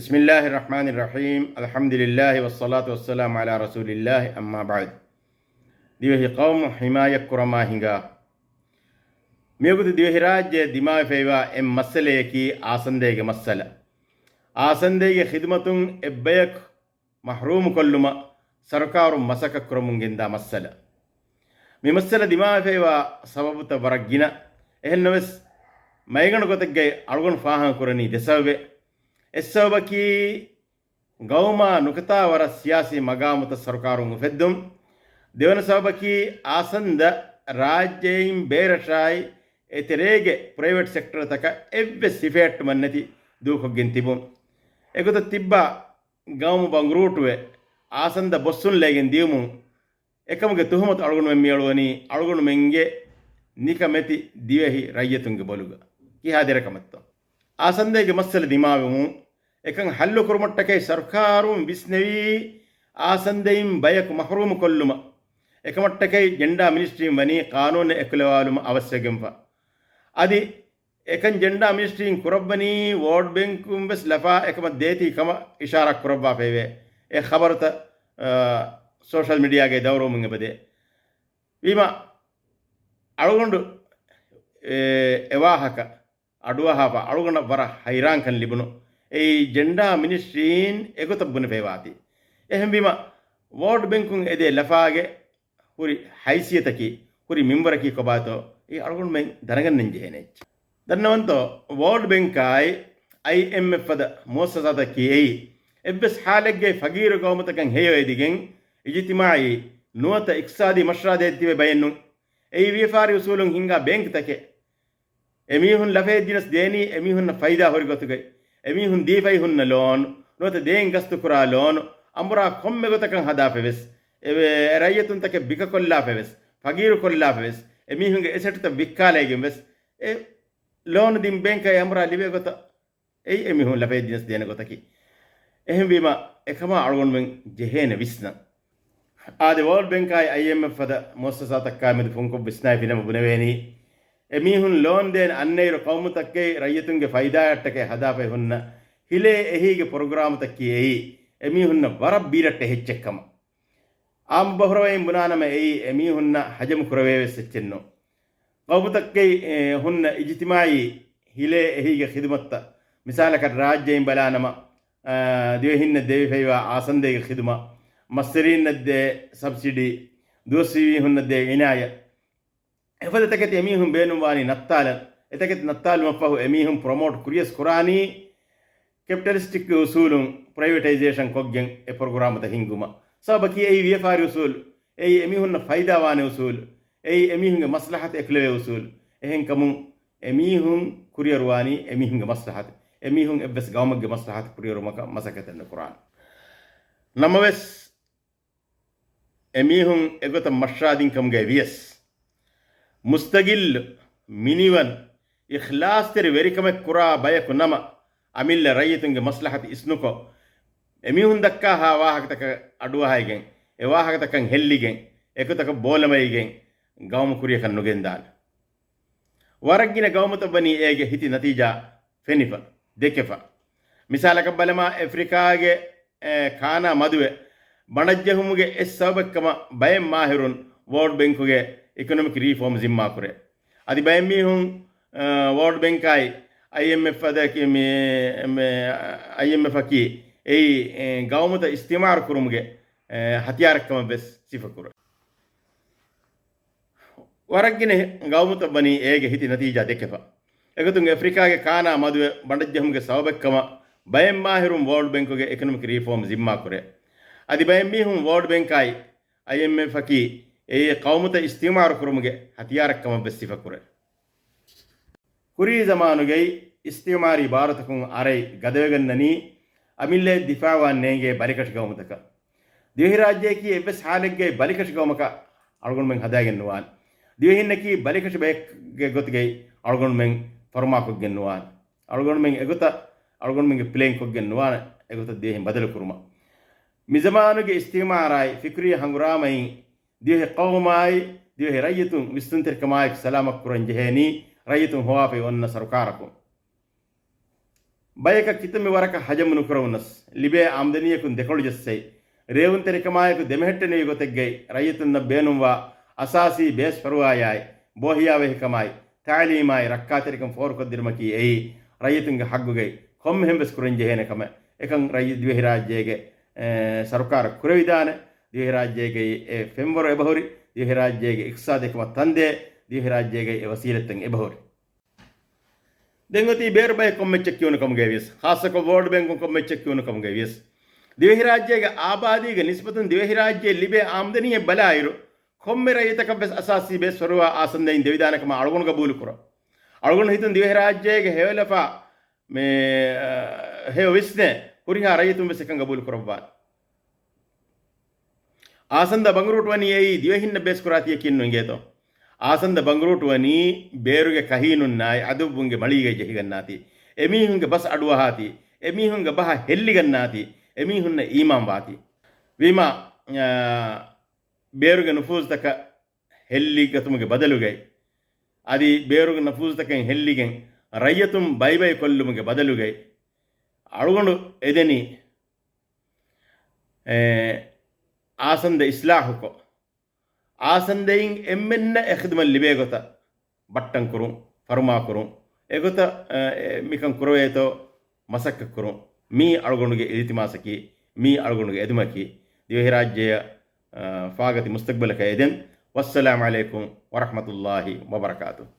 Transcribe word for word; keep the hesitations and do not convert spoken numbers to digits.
بسم الله الرحمن الرحيم. الحمد لله والصلاة والسلام على رسول الله، أما بعد. ދިވެހި ޤައުމު ޙިމާޔަތްކުރަމާ ހިނގާ. މިވަގުތު ދިވެހިރާއްޖެ ދިމާވެފައިވާ އެއް މައްސަލަޔަކީ އާސަންދައިގެ މައްސަލަ. އާސަންދައިގެ ޚިދުމަތުން އެއްބަޔަކު މަޙްރޫމުކޮށްލުމަށް ސަރުކާރުން މަސައްކަތްކުރަމުން ގެންދާ މައްސަލަ. މި މައްސަލަ ދިމާވެފައިވާ ސަބަބުތައް ވަރަށް ގިނަ. އެހެންނަމަވެސް، މައިގަނޑު ގޮތެއްގައި އަޅުގަނޑު ފާހަގަކުރަނީ ދެ ސަބަބެއް. އެއް ސަބަބަކީ، ގައުމާ ނުކަތާ ވަރަށް ސިޔާސީ މަގާމުތައް ސަރުކާރުން އުފެއްދުން. ދެވަނަ ސަބަބަކީ، އާސަންދަ ރާއްޖެއިން ބޭރަށާއި އެތެރޭގެ ޕްރައިވެޓް ސެކްޓަރތަކަށް އެއްވެސް ހިފެހެއްޓުމެއް ނެތި ދޫކޮށްގެން ތިބުން. އެގޮތަށް ތިއްބާ ގައުމު ބަނގުރޫޓުވެ، އާސަންދަ ބޮއްސުން ލައިގެން ދިޔުމުން، އެކަމުގެ ތުހުމަތު އަޅުގަނޑުމެން މިއަޅުވަނީ އަޅުގަނޑުމެންގެ ނިކަމެތި ދިވެހި ރައްޔިތުންގެ ބޮލުގަ. ކިހާ ދެރަކަމެއްތޯ؟ އާސަންދައިގެ މައްސަލަ ދިމާވެމުން، އެކަން ހައްލުކުރުމަށްޓަކައި ސަރުކާރުން ވިސްނެވީ، އާސަންދައިން ބަޔަކު މަޙްރޫމުކޮށްލުމަށް. އެކަމަށްޓަކައި ޖެންޑާ މިނިސްޓްރީން ވަނީ ޤާނޫނެއް އެކުލަވާލުމަށް އަވަސްވެގެންފަ. އަދި އެކަން ޖެންޑާ މިނިސްޓްރީން ކުރައްވަނީ ވޯލްޑް ބޭންކުން ވެސް ލަފާ އެކަމަށް ދޭތީ ކަމަށް އިޝާރާތް ކުރައްވާފައިވޭ. އެ ޚަބަރުތައް، އާ، ސޯޝަލް މީޑިއާގައި ދައުރުވަމުން އެބަދޭ. ވީމަ އަޅުގަނޑު އެ، އެވާހަކަ އަޑުއަހާފަ އަޅުގަނޑަށް ވަރަށް ހައިރާންކަން ލިބުނު. އެއީ ޖެންޑާ މިނިސްޓްރީން އެގޮތަށް ބުނެފައިވާތީ. އެހެންވީމަ، ވޯލްޑް ބޭންކުން އެދޭ ލަފާގެ ހުރި ހައިސިއްޔަތަކީ، ހުރި މިންވަރަކީ ކޮބާތޯ، އެ އަޅުގަނޑުމެން ދަނެގަންނަން ޖެހޭނެ އެއްޗެއް. ދަންނަވަންތޯ، ވޯލްޑް ބޭންކާއި އައިއެމްއެފް ފަދަ މުއައްސަސާތަކީ އެއީ، އެއްވެސް ހާލެއްގައި ފަގީރު ގައުމުތަކަށް ހެޔޮއެދިގެން، އިޖުތިމާއީ ނުވަތަ އިޤްތިޞާދީ މަޝްރައާ ދޭތީވެ ބައެއް ނޫން. އެއީ ވިޔަފާރި އުސޫލުން ހިންގާ ބޭންކްތަކެއް. އެމީހުން ލަފައެއް ދިނަސް ދޭނީ އެމީހުންނަށް ފައިދާ ހުރި ގޮތުގައި. އެމީހުން ދީފައި ހުންނަ ލޯން، ނުވަތަ ދޭން ގަސްތުކުރާ ލޯން، އަނބުރާ ކޮންމެ ގޮތަކަށް ހަދާފަވެސް، އެ، އެ ރައްޔިތުންތަކެއް ބިކަކޮށްލާފަވެސް، ފަގީރުކޮށްލާފަވެސް، އެމީހުންގެ އެސެޓްތައް ވިއްކާލައިގެން ވެސް، އެ ލޯނު ދިން ބޭންކަށް އެ އަނބުރާ ލިބޭ ގޮތަށް އެއީ އެމީހުން ލަފައެއް ދިނަސް ދޭނެ ގޮތަކީ. އެހެންވީމަ، އެކަމާ އަޅުގަނޑުމެން ޖެހޭނެ ވިސްނަން. އާދެ، ވޯލްޑް ބޭންކާއި އައިއެމްއެފް ފަދަ މުއައްސަސާތަކާ މެދު ފުންކޮށް ވިސްނާފިނަމަ ބުނެވޭނީ، އެމީހުން ލޯން ދޭން އަންނައިރު ޤައުމުތަކުގައި ރައްޔިތުންގެ ފައިދާއަށްޓަކައި ހަދާފައި ހުންނަ ހިލޭ އެހީގެ ޕްރޮގްރާމުތަކީ އެއީ، އެމީހުންނަށް ވަރަށް ބީރައްޓެ ހެއްޗެއްކަމަށް. އާއްމު ބަހުރަވައިން ބުނާނަމަ އެއީ އެމީހުންނަށް ހަޖަމު ކުރެވޭވެސް އެއްޗެއްނު. ޤައުމުތަކުގައި، އެ، ހުންނަ އިޖުތިމާއީ ހިލޭ އެހީގެ ޚިދުމަތްތައް، މިސާލަކަށް ރާއްޖެއިން ބަލާނަމަ، އާ، ދިވެހިންނަށް ދެވިފައިވާ އާސަންދައިގެ ޚިދުމަ، މައްސަރީންނަށް ދޭ ސަބްސިޑީ، ދުވަސްވީ މީހުންނަށް ދޭ އިނާޔަތް، އެފަދަ ތަކެތި އެމީހުން ބޭނުންވާނީ ނައްތާލަން. އެތަކެތި ނައްތާލުމަށްފަހު އެމީހުން ޕްރޮމޯޓް ކުރިޔަސް ކުރާނީ ކެޕިޓަލިސްޓިކް އުސޫލުން ޕްރައިވެޓައިޒޭޝަން ކޮށްގެން އެ ޕްރޮގްރާމުތައް ހިންގުމަށް. ސަބަބަކީ އެއީ ވިޔަފާރި އުސޫލު، އެއީ އެމީހުންނަށް ފައިދާވާނެ އުސޫލު، އެއީ އެމީހުންގެ މަސްލަހަތު އެކުލެވޭ އުސޫލު. އެހެންކަމުން އެމީހުން ކުރިއަރުވާނީ އެމީހުންގެ މަސްލަހަތު. އެމީހުން އެއްވެސް ގައުމެއްގެ މަސްލަހަތު ކުރިއަރުވުމަކަށް މަސައްކަތެއް ނުކުރާނެ. ނަމަވެސް، އެމީހުން އެގޮތަށް މަށާދިންކަމުގައި ވިޔަސް، މުސްތަގިއްލު، މިނިވަން، އިޚްލާޞްތެރި ވެރިކަމެއް ކުރާ ބަޔަކު ނަމަ، އަމިއްލަ ރައްޔިތުންގެ މަސްލަހަތު އިސްނުކޮށް، އެމީހުން ދައްކާ ވާހަކަތަކަށް އަޑުއަހައިގެން، އެ ވާހަކަތަކަށް ހެއްލިގެން، އެކުތަކަށް ބޯލަމައިގެން، ގައުމު ކުރިޔަކަށް ނުގެންދާނެ. ވަރަށް ގިނަ ގައުމުތައް ވަނީ އޭގެ ހިތި ނަތީޖާ ފެނިފަ، ދެކެފަ. މިސާލަކަށް ބަލަމާ، އެފްރިކާގެ، އެ، ކާނާ މަދުވެ ބަނޑަށްޖެހުމުގެ އެއް ސަބަބެއްކަމަށް ބައެއް މާހިރުން ވޯލްޑް ބޭންކުގެ އިކޮނޮމިކް ރީފޯމް ޒިންމާކުރޭ. އަދި ބައެއް މީހުން، އަ، ވޯލްޑް ބޭންކާއި އައިއެމްއެފް އަދަކީ މި، މި، އައިއެމްއެފް އަކީ އެއީ، އެ، ގައުމުތައް އިސްތިމާރު ކުރުމުގެ، އެ، ހަތިޔާރެއްކަމަށް ވެސް ސިފަކުރޭ. ވަރަށް ގިނަ ގައުމުތައް ވަނީ އޭގެ ހިތި ނަތީޖާ ދެކެފަ. އެގޮތުން އެފްރިކާގެ ކާނާ މަދުވެ ބަނޑަށްޖެހުމުގެ ސަބަބެއްކަމަށް ބައެއް މާހިރުން ވޯލްޑް ބޭންކުގެ އިކޮނޮމިކް ރީފޯމް ޒިންމާކުރޭ. އަދި ބައެއް މީހުން ވޯލްޑް ބޭންކާއި އައިއެމްއެފް އަކީ އެއީ ޤައުމުތައް އިސްތިމާރު ކުރުމުގެ ހަތިޔާރެއްކަމަށް ވެސް ސިފަކުރޭ. ކުރީ ޒަމާނުގައި އިސްތިއުމާރީ ބާރުތަކުން އަރައި ގަދަވެގަންނަނީ އަމިއްލައަށް ދިފާޢުވާން ނޭނގޭ ބަލިކަށި ގައުމުތަކަށް. ދިވެހިރާއްޖެއަކީ އެއްވެސް ހާލެއްގައި ބަލިކަށި ގައުމަކަށް އަޅުގަނޑުމެން ހަދާގެން ނުވާނެ. ދިވެހިންނަކީ ބަލިކަށި ބައެއްގެ ގޮތުގައި އަޅުގަނޑުމެން ފަރުމާކޮށްގެން ނުވާނެ. އަޅުގަނޑުމެން އެގޮތަށް އަޅުގަނޑުމެންގެ ޕްލޭން ކޮށްގެން ނުވާނެ އެގޮތަށް ދިވެހިން ބަދަލުކުރުމަށް. މިޒަމާނުގެ އިސްތިއުމާރާއި ފިކުރީ ހަނގުރާމައިން ދިވެހި ޤައުމާއި، ދިވެހި ރައްޔިތުން ވިސްނުންތެރިކަމާއެކު ސަލާމަތްކުރަން ޖެހޭނީ، ރައްޔިތުން ހޮވާފައި އޮންނަ ސަރުކާރަކުން. ބަޔަކަށް ކިތަންމެ ވަރަކަށް ހަޖަމު ނުކުރެވުނަސް، ލިބޭ އާމްދަނީއަކުން ދެކޮޅު ޖައްސައި، ރޭވުންތެރިކަމާއެކު ދެމެހެއްޓެނިވި ގޮތެއްގައި ރައްޔިތުންނަށް ބޭނުންވާ އަސާސީ ބޭސް ފަރުވާޔާއި، ބޯހިޔާވަހިކަމާއި، ތައިލީމާއި ރައްކާތެރިކަން ފޯރުކޮށްދިނުމަކީ އެއީ ރައްޔިތުންގެ ހައްގުގައި ކޮންމެހެން ވެސް ކުރަންޖެހޭނެ ކަމެއް. އެކަން ރައްޔި-، ދިވެހިރާއްޖޭގެ، އެ، ސަރުކާރަށް ކުރެވިދާނެ. ދިވެހިރާއްޖޭގައި އެ ފެންވަރު އެބަހުރި، ދިވެހިރާއްޖޭގެ އިޤްތިޞާދު އެކަމަށް ތަންދޭ، ދިވެހިރާއްޖޭގައި އެ ވަސީލަތްތައް އެބަހުރި. ދެން އޮތީ ބޭރު ބައެއް ކޮންމެއްޗެއް ކިޔުނު ކަމުގައި ވިޔަސް، ޚާއްޞަކޮށް ވޯޑް ބޭންކުން ކޮންމެއްޗެއް ކިޔުނު ކަމުގައި ވިޔަސް، ދިވެހިރާއްޖޭގެ އާބާދީގެ ނިސްބަތުން ދިވެހިރާއްޖޭ ލިބޭ އާމްދަނީއެއް ބަލާއިރު، ކޮންމެ ރައްޔިތަކަށް ވެސް އަސާސީ ބޭސް ފަރުވާ އާސަންދައިން ދެވިދާނެ ކަމަށް އަޅުގަނޑު ގަބޫލު ކުރަން. އަޅުގަނޑު ހިތުން ދިވެހިރާއްޖޭގެ ހެޔޮލަފާ މި، އަ، ހެޔޮ ވިސްނޭ ހުރިހާ ރައްޔިތުން ވެސް އެކަން ގަބޫލު ކުރައްވާނެ. އާސަންދަ ބަނގުރޫޓު ވަނީ އެއީ ދިވެހިންނަށް ބޭސްކުރާތީއަކީ އިންނު އިނގޭތޯ؟ އާސަންދަ ބަނގުރޫޓު ވަނީ ބޭރުގެ ކަހީނުންނާއި އަދުއްވުންގެ މަޅީގައި ޖެހިގަންނާތީ. އެމީހުންގެ ބަސް އަޑުއަހާތީ. އެމީހުންގެ ބަހަށް ހެއްލިގަންނާތީ. އެމީހުންނަށް އީމާން ވާތީ. ވީމާ، އާ، ބޭރުގެ ނުފޫޒުތަކަށް ހެއްލިގަތުމުގެ ބަދަލުގައި، އަދި ބޭރުގެ ނުފޫޒުތަކެއް ހެއްލިގެން ރައްޔިތުން ބައިބައި ކޮށްލުމުގެ ބަދަލުގައި، އަޅުގަނޑު އެދެނީ، އެ، އާސަންދަ އިސްލާހުކޮށް، އާސަންދައިން އެންމެންނަށް އެ ޚިދުމަތް ލިބޭ ގޮތަށް ބައްޓަން ކުރުން، ފަރުމާ ކުރުން. އެގޮތަށް، އެ، މިކަން ކުރެވޭތޯ މަސައްކަތް ކުރުން. މީ އަޅުގަނޑުގެ އިލްތިމާސަކީ، މީ އަޅުގަނޑުގެ އެދުމަކީ. ދިވެހިރާއްޖެއަށް، އަ، ފާގަތި މުސްތަގްބަލަކަށް އެދެން. ވައްސަލާމް ޢަލައިކުމް ވަރަޙްމަތުﷲ ވަބަރަކާތުހު.